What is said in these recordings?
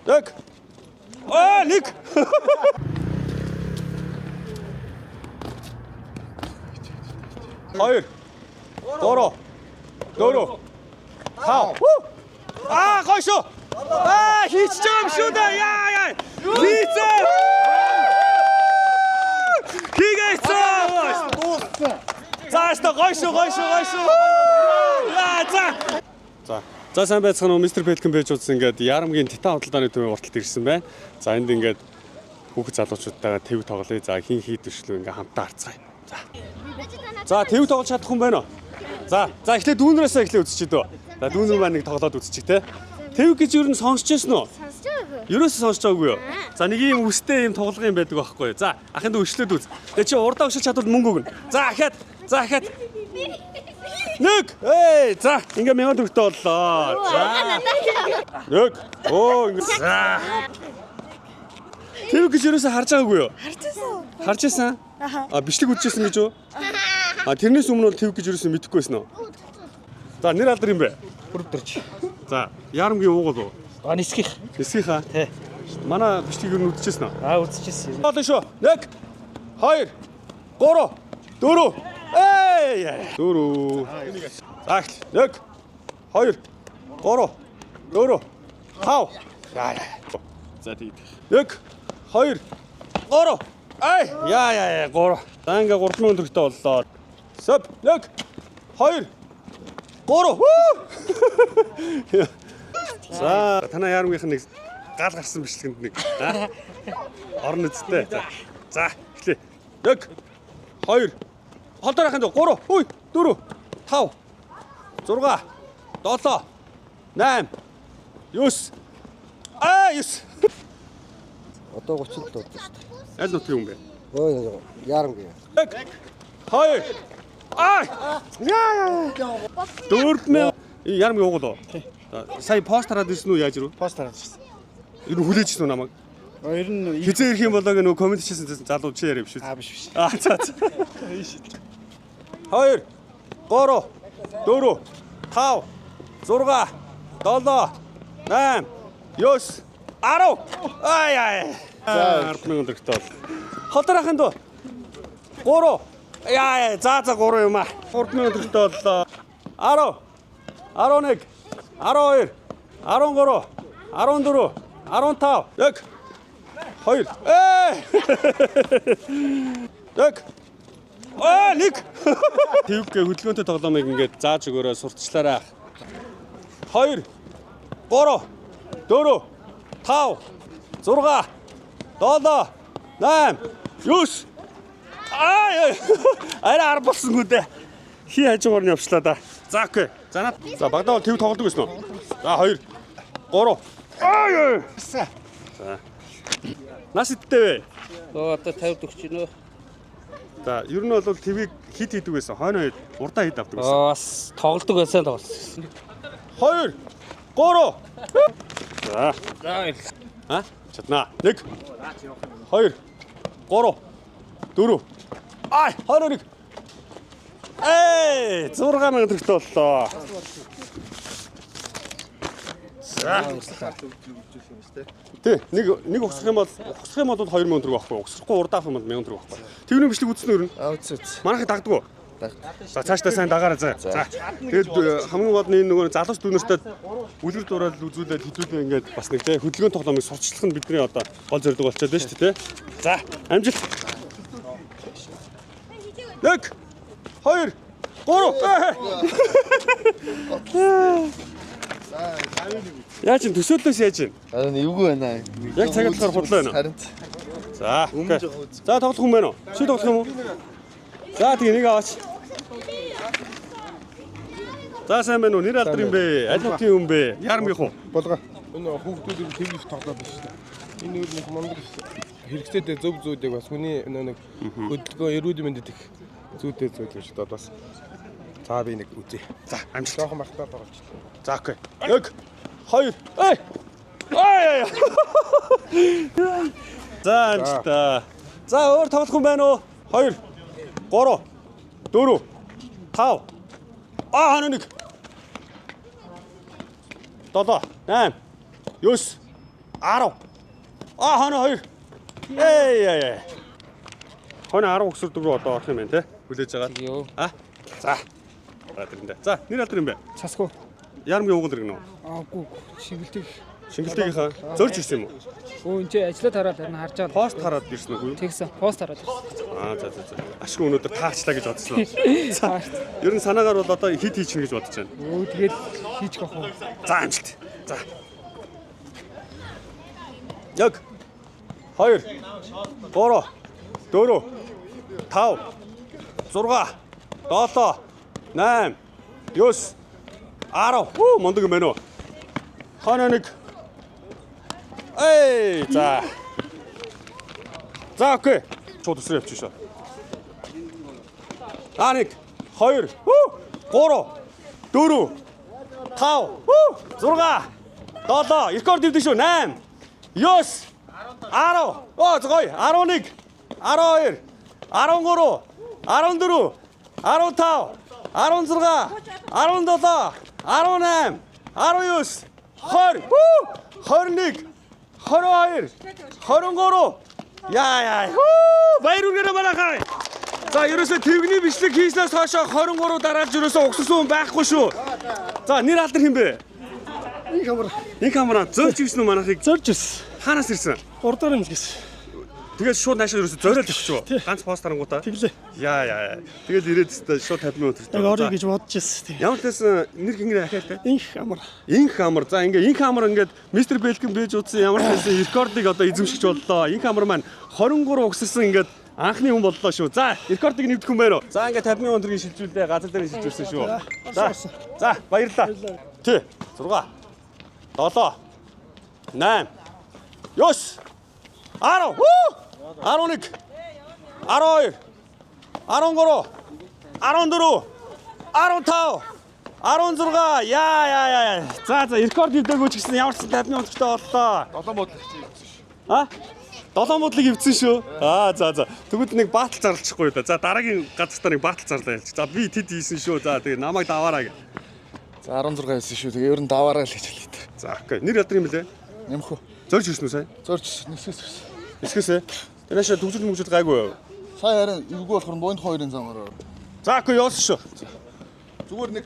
1. Аа, 1. Хоёр. Гурав. Дөрөв. Тав. Аа, гоё шүү. Аа, хийчихэж байгаа юм шүү дээ. Яа, яа. Хийцээ. Хийгээсэн. Дууссан. За, өстө гоё шүү, гоё шүү, гоё шүү. Яа, за. За. За сайн байцгаана уу Мистер Пелкэн пэйж утас ингээд Ярамгийн Титан худалдааны төвийн урталт ирсэн байна. За энд ингээд хүүхэд залуучуудтайгаа төв тоглоё. За хин хийд өшлөө ингээд хамтаа харцгаая. За. За төв тоглож чадах хүн байна уу? За за эхлээд дүүнрээсээ эхлээд үзчихье дөө. За дүүнэр маань нэг тоглоод үзчих те. Төв гэж юу н сонсч байсан уу? Сонсож байгаагүй. Ерөөсөө сонсч байгаагүй юу? За нэг юм үстэй юм тоглох юм байдаг байхгүй юу? За ахын дүү өшлөөд үз. Тэгээ чи урдаа өшөж чадвал мөнгө өгнө. За ахаад за ахаад нэг эй за ингээ 1000 төгрөгтэй боллоо. За нэг оо ингээ за. Тэр гэж ерөөсөө харж байгаагүй юу? Харж байсан. Харж байсан? А бичлэг үзчихсэн гэж үү? А тэрнээс өмнө бол төв гэж ерөөсөө мэдэхгүй байсан уу? За нэр алдар юм бэ? Бүрдэрч. За Ярамгийн уугуул уу? А нисгих. Нисгийнхаа? Тий. Манай бичлэг ер нь үзчихсэн үү? А үзчихсэн. Болно шүү. 1 2 3 4 Эй! 4. За эхэл. 1 2 3 4 5. Яа яа. За тэгээд 1 2 3 Ай! Яа яа яа 3. За ингээ 3000 төгрөгтэй боллоо. Сөп 1 2 3. За танаа яармгийнх нь нэг гал гарсан бичлэгэнд нэг аа, орно үсттэй. За. За эхлэе. 1 2 Холдоор ахын 3 3 4 5 6 7 8 9 Аа 9. Одоо 30 л дуудсан шүү дээ. Аль нутгийн юм бэ? Өө Ярамгийн. 1 2 Аа! Яа яа. 4000 Ярамгийн уугуул уу? За, сая пост хараад ирсэн үү яаж ирв? Пост хараад ирсэн. Ер нь хүлээж ирсэн үү намайг? А ер нь Хизээ ирэх юм болоо гэх нөгөө коммент хийсэн залуу чи яриа биш үү? а биш биш. Аа за за. 2 3 4 5 6 7 8 9 10 Ай ай. За 100000 төгрөгтэй бол. Холдор ахын дүү. 3 Яа яа за за 3 юм аа. 3000 төгрөгтэй боллоо. 10 11 12 13 14 15 1 2 Ээ 1 Аа нэг. Тэвгээ хөдөлгөөнтэй тоглоомыг ингээд зааж өгөөрэй сурталчлаарай. 2 3 4 5 6 7 8 9 Аа арай ар болсонгүй дээ. Хий хажуугаар нь явчлаа да. За окей. За наад. За багадаа бол төв тоглодог гэсэн үү? За 2 3 Аа. За. Нас идтэй вэ? Оо одоо 50 төгч нөө. За, ер нь бол твийг хит хийдэг байсан. Хойно хэд урдаа хит авдаг байсан. Аа бас тоглодог байсан тоглосон. 2 3 За. За баярлалаа. А? Чаднаа. 1 2 3 4 Ай, 21. Эй, 6000 төгрөгтэй боллоо. За. Тий, нэг нэг угсах юм бол 2000 төгрөг авахгүй. Угсрахгүй урдаа авах юм бол 1000 төгрөг авахгүй. Тэрний бичлэг үзсэн үү ер нь? А үз үз. Манайхыг дагдаг уу? Дагдаг. За цаашдаа сайн дагаарай за. За. Тэгээд хамгийн гол нь энэ нөгөө залууч дүүнертэй үлгэр дуурайл үзүүлээд хэдүүлээ ингээд бас нэг тий хөдөлгөөн тоглоомыг сурчлах нь бидний одоо гол зорилго болчиход байна шүү дээ тий. За амжилт. 1 2 3 Яаж ин төсөөллөөс яаж ин? Аа эвгүй байна. Яг цагаар болохоор худлаа байна уу? Харин За. Өмнө окей. жоохон үз. За тоглох хүн байна уу? Чи тоглох юм уу? За тэгээ нэг аваач. За сайн байна уу? Нэр алдар юм бэ? Аль нутгийн юм бэ? Ярамгийнх уу? Болгоо. Энэ хүүхдүүд ер нь тэвлэх тоглоод байна шүү дээ. Энэ үр нэг мундаг хэрэгцээтэй зөв зүйдэг бас хүний нэг хөдөлгөөн эрүүл мэндэд их зүйтэй зүйл гэж бодоод бас. За би нэг үзье. За амжилт. Жохон мартаа тоглолчлаа. За окей. 1 2 эй. Ай. За амжилт. За өөр тоглох хүн байна уу? 2 3 4 5 Аа 1 7 8 9 10. А хоноо 2. Эй яа яа. Хоноо 10 өсөрдөг рүү одоо орох юм байна те. Хүлээж байгаа. Йоо. А? За. За тэрэндээ. За нэр алдар юм бэ? Цасгүй. Ярамгийн ууган дэргэн үү? Аагүй. Шингэлтийг. Шингэлтээгийнхаа зорж ирсэн юм уу? Өө энэ ч ажиллаад хараад харин харж байгаа. Пост хараад ирсэн үгүй юу? Тэгсэн. Пост хараад ирсэн. Аа за за за. Ашгүй өнөөдөр таарчлаа гэж бодсон. За. Ер нь санаагаар бол одоо хит хийчихнэ гэж бодож байна. Өө тэгэл хийчих واخ уу. За амжилт. За. Яг 2 3 4 5 6 7 8 9 10. Хүү мундаг юм байна уу? Хоноо нэг. Эй за. За окей. Шууд өсрөө явчих шээ. А 1 2 3 4 5 6 7 рекорд дэвдэх шүү 8 9 10 оо гоё 11 12 13 14 15 16 17 18 19 20 21 22 23 яа яа хүү баяр үргээрээ манайхаа. За ерөөсөө твгний бичлэг хийснээс хойшоо 23 дараалж ерөөсөө угссан хүн байхгүй шүү. За нэр алдар хин бэ? Инх амар. Инх амраа зөөлж ирсэн үү манайхыг? Зорж ирсэн. Хаанаас ирсэн? 3 дахь эмнэлгээс. Тэгээд шууд наашаа ерөөсөө зориод өгч үү? Ганц пост харангуудаа. Тэглээ. Яа яа яа. Тэгээд ирээд өстой шууд 50 минут Яг орё гэж бодож ирсэн. Тийм. Ямар ч байсан нэр хингэр ахиалтай. Инх амар. Инх амар. За ингээ инх амар ингээд мистер Белкин бэж утсан ямар ч байсан рекордыг одоо эзэмшиж боллоо. Инх амар маань 23 угсарсан ингээд анхны хүн боллоо шүү. За рекордыг нэвдэх хүн байна уу? За ингээ 50 мянган төгрөгийн шилжүүлээ. Газар дээр шилжүүлсэн шүү. За. За баярлалаа. Тий. 6 7 8 9 10 11 12 13 14 15 16 яа яа яа. За за рекорд эвдээгүй ч гэсэн ямар ч 50 мянган төгрөгтэй боллоо. 7 бодлого чи эвдсэн шүү. А? Долоон бодлыг эвдсэн шүү. Аа за за. Тэгвэл нэг баатал зарлчихгүй да. За дараагийн газартаа нэг баатал зарлаа ялч. За би тэд хийсэн шүү. За тэгээ намайг даваараа гэ. За 16 хийсэн шүү. Тэгээ ер нь даваараа л гэж хэлээ. За окей. Нэр ядар юм бэлээ? Нэмхүү. Зорж ирсэн үү сая? Зорж нэгсээс ирсэн. Эсгэсээ. Тэр наашаа төгжил мөгжил гайгүй юу? Сая харин эвгүй болохоор буйнд хоёрын замаар. За окей явуулсан шүү. Зүгээр нэг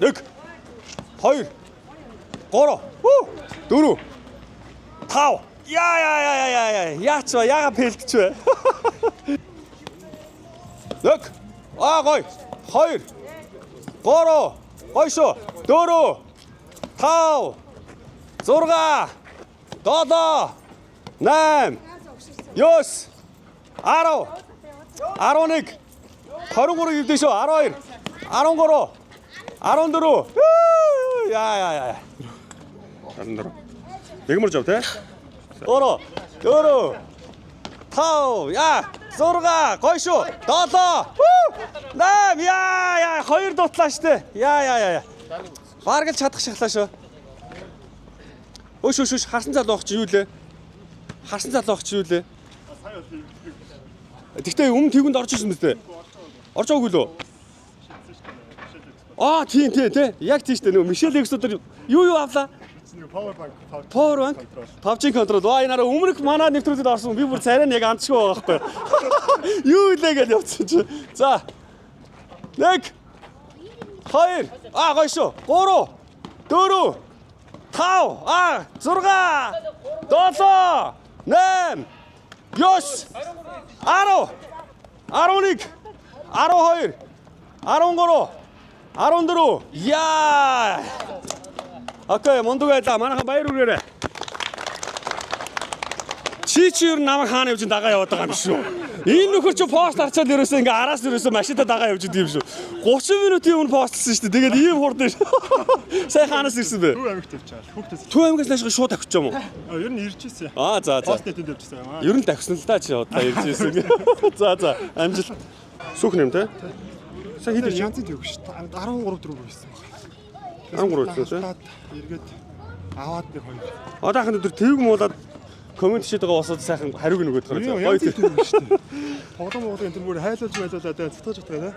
1 2 3 4 5 Яа яа яа яа яа яа. Яач вэ? Яага пэлтч вэ? 1 Аа гой. 2 3 Гой шүү. 4 5 6 7 8 9 10 11 23 эвдэн шүү. 12 13 14 яа яа яа. 14. Мегмөр жав те. 3 4 5 яа 6 гоё шүү. 7 8 яа яа хоёр дутлаа штэ. Яа яа яа. Бараг л чадах шахлаа шүү. Өш өш өш харсан залуу ах чи юу лээ? Харсан залуу ах чи юу лээ? Тэгтээ өмнө тэгүнд орж ирсэн мэт дээ. Орж байгаагүй лөө? Аа тийм тийм тий. Яг тийм шүү дээ. Нөгөө Мишель Эксодор юу авлаа? Power bank, Power bank, PUBG control. Ваа энэ араа өмнөх манай нэвтрүүлэгт орсон. Би бүр царай нь яг амтшгүй байгаа байхгүй. Юу илээ гэж явцсан чи. За. 1 2 аа гоё шүү. 3 4 5 аа 6 7 8 9 10 11 12 13 14 яа. Окей, мундаг байлаа. Манайхан баяр хүргээрэй. Чи ер нь намайг хаана явж дагаа яваад байгаа юм шүү. Энэ нөхөр чи пост арчаад ерөөсөө ингээ араас ерөөсөө машинтаа дагаа явж идэв юм шүү. 30 минутын өмнө постлсан шүү дээ. Тэгээд ийм хурд ир. Сайн хаанаас ирсэн бэ? Төв аймагт явчаал. Хүүхдээс. Төв аймагаас наашгаа шууд авчих юм уу? А ер нь ирж ирсэн. Аа за за. Пост нэтэнд явчихсан юм аа. Ер нь давхсан л да чи одоо ирж ирсэн. За за амжилт. Сүх нэм те. Сайн хэд ирж Янзын төв шүү. 13 дөрөв байсан баг. 13 ирсэн те. Эргээд аваад нэг хоёр. Одоо ахын өдөр твг муулаад коммент шийд байгаа босоод сайхан хариуг нөгөөд Юу гараа. янзын төв шүү дээ. Тоглоом моглоо энэ төр бүр хайлуулж майлуулаад цэцгэж утгаа те.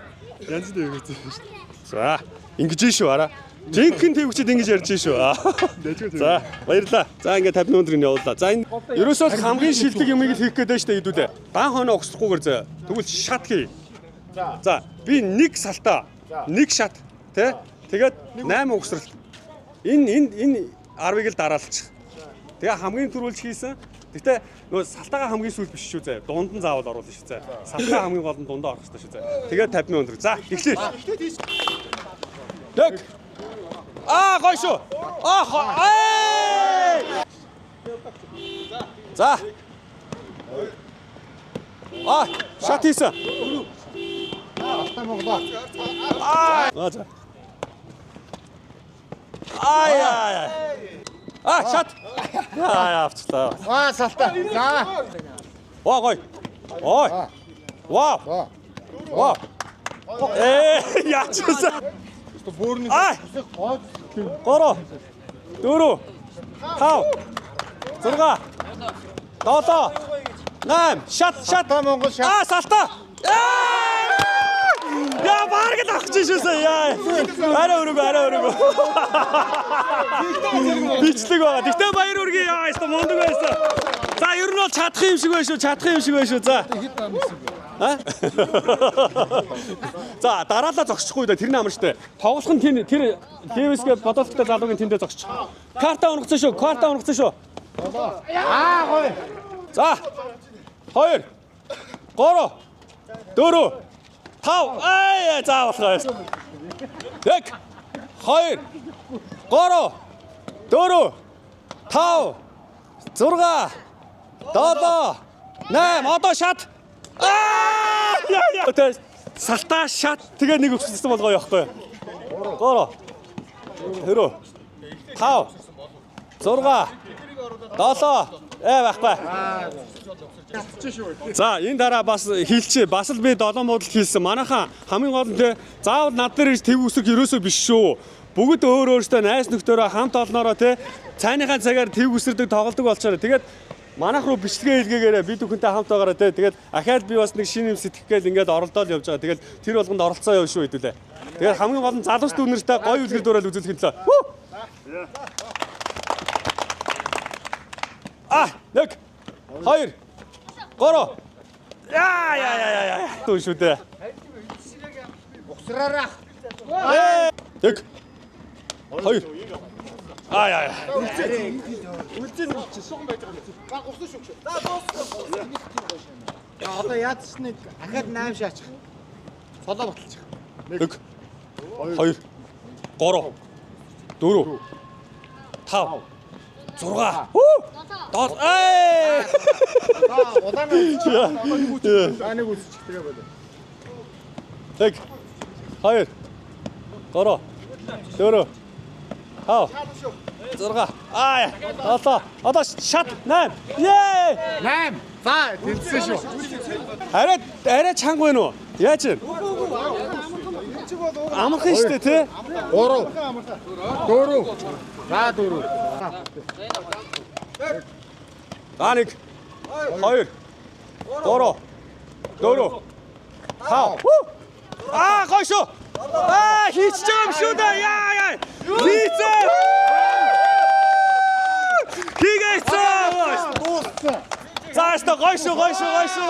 Янзын төв гэсэн шүү дээ. За ингэж шүү араа. Жинхэнэ тэвгчэд ингэж ярьж шүү. За, баярлалаа. За, ингээд 50 сая төгрөг явууллаа. За, энэ ерөөсөө л хамгийн шилдэг юмыг л хийх гээд байна шүү дээ хэдүүлээ. Дан хоноо угсрахгүйгээр заяа. Тэгвэл шат хий. За, би нэг салтаа, нэг шат, тэ? Тэгээд 8 угсралт. Энэ 10-ыг л дараалчих. Тэгээ хамгийн түрүүлж хийсэн. Гэтэ нөгөө салтаагаа хамгийн сүүлд биш шүү заяа. Дунд нь заавал оруулна шүү заяа. Салтаа хамгийн гол нь дундаа орох хэрэгтэй шүү заяа. Тэгээд 50 сая төгрөг. За, эхлэе. Нэг. Аа, гоё шүү. Аа, ээ! За. Аа, шат хийсэн. Аа, за. Аа, яа. Аа, шат. Аа, авчлаа. Аа салтаа. За. Ваа, гоё. Ой. Вау. Вау. Ээ, яачсан. Бөөрний Аа. 3 4 5 6 7 8 шат шат Монгол шат. Аа, салтаа. Яа, бараг л авах гэж шүүсэн. Яа. Арай өрөг, арай өрөг. Бичлэг байгаа. Гэтэ баяр үргээ. Яа, яста мундаг байсан. За, ер нь бол чадах юм шиг байна шүү. Чадах юм шиг байна шүү. За. А? За, дараалал зогсчихгүй да. Тэр нь амар штэ. Тоглох нь тэр тэр Левисгээ Подолсктай залуугийн тэндээ зогсчих. Карта унгацсан шүү. Карта унгацсан шүү. Аа гоё. За. 2 3 4 5 ай за болохоо. 1 2 3 4 5 6 7 8 одоо шат. Аа яа яа. Тэ салтаа шат тэгээ нэг өвсөлсөн болгоо явахгүй. 3 4 5 6 7 байхгүй. За энэ дараа бас хийлчээ. Бас л би долоон муудалд хийлсэн. Манайхан хамгийн гол нь те заавал над дээр ирж төв үсрэх ерөөсөө биш шүү. Бүгд өөр өөртөө найз нөхдөөрөө хамт олноороо те цайныхаа цагаар төв үсэрдэг тоглодог болчоороо. Тэгээд манайх руу бичлэгээ илгээгээрээ бид бүхэнтэй хамт байгаараа те. Тэгээд ахаад би бас нэг шинэ юм сэтгэх гээл ингээд оролдоод явж байгаа. Тэгээд тэр болгонд оролцоо явна шүү хэдүүлээ. Тэгээд хамгийн гол нь залуус дүүнэртэй гоё үлгэр дуурайл үзүүлэх юм лээ. А 1 2 3 Яа яа яа яа яа. Түн шүү дээ. Угсраарах. 1 2 Аа яа яа. Одоо яаж ч нэг ахаад 8 шаачих. Цолоо баталчих. 1 2 3 4 5 6 7 ээ. Улаан үзчих. За нэг үзчих тэгээ болоо. 1 2 3 4 5 6 аа 7 одоо шат 8 Ее 8. За тэнцсэн шүү. Арай арай чанга байна уу? Яаж юм? Амархан шүү дээ тий? 3 4 За 4. За 1 2 3 4 5 Аа гоё шүү. Аа хийчихэж байгаа юм шүү дээ. Яа яа. Хийцээ. Хийгээсэн. Дууссан. За яста гоё шүү, гоё шүү, гоё шүү.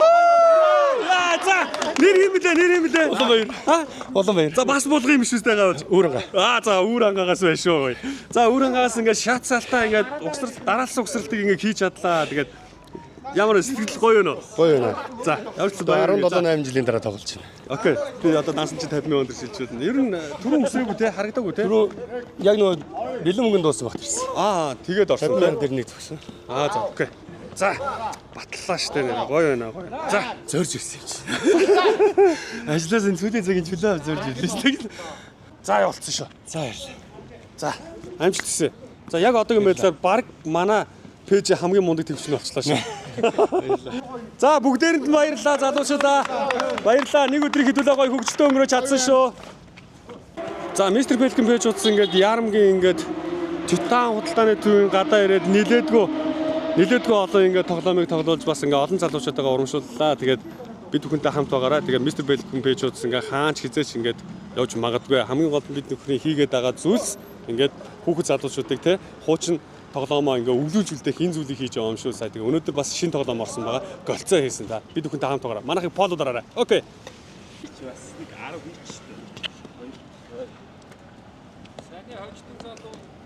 Яа за нэр юм блэ, нэр юм блэ? Улаанбаяр. Аа? Улаанбаяр. За бас булгын юм шүү дээ гаавал. Үүрэнга. Аа за Үүрангаагаас байна шүү. За Үүрангаагаас ингээд шат салтаа ингээд угсрал дараалсан угсралтыг ингээд хийж чадлаа. Тэгээд ямар сэтгэл гоё юу нөө? Гоё юм. За ямар ч баяр. 17 8 жилийн дараа тоглож байна. Окей. Би одоо дансан чи 50 мянган төгрөг шилжүүлнэ. Ер нь түрүүн өсрөөгүй те харагдаагүй те. Түрүү яг нөгөө бэлэн мөнгөнд дууссан багт ирсэн. Аа тэгээд орсон 50 те. мянга дээр нэг зогсон. Аа за окей. За батлаа штэ нэ гоё байна гоё. За Зорж ирсэн юм чи. Ажлаас энэ сүүлийн цагийн чөлөө авч зорж ирлээ шүү дээ. За явуулсан шүү. За баярлалаа. За амжилт хүсье. За яг одоогийн байдлаар баг манай пэйж хамгийн мундаг төвчнө болчлоо шүү. За бүгдээрэнд нь баярлалаа залуучуудаа. Баярлалаа. Нэг өдрийн хэдүүлээ гоё хөгжилтэй өнгөрөөж чадсан шүү. За мистер Пелкин пэйж утас ингээд ярамгийн ингээд Титан худалдааны төвийн гадаа ирээд нилээдгүү нилээдгүү олон ингээд тоглоомыг тоглуулж бас ингээд олон залуучуудаагаа урамшууллаа. Тэгээд бид бүхэнтэй хамт байгаараа. Тэгээд мистер Пелкин пэйж утас ингээд хаач хизээч ингээд явж магадгүй. Хамгийн гол нь бид нөхрийн хийгээд байгаа зүйлс ингээд хүүхэд залуучуудыг те хуучин тоглоомоо ингээ өвлүүлж үлдээх энэ зүйлийг хийж байгаа юм шүү сая. Тэгээ өнөөдөр бас шинэ тоглоом орсон байгаа. Голцоо хийсэн та. Бид бүхэнтэй хамт тоглоорой. Манайхыг follow дараарай. Okay. Бас нэг 10 хийчихсэн. Саний хожтон залуу.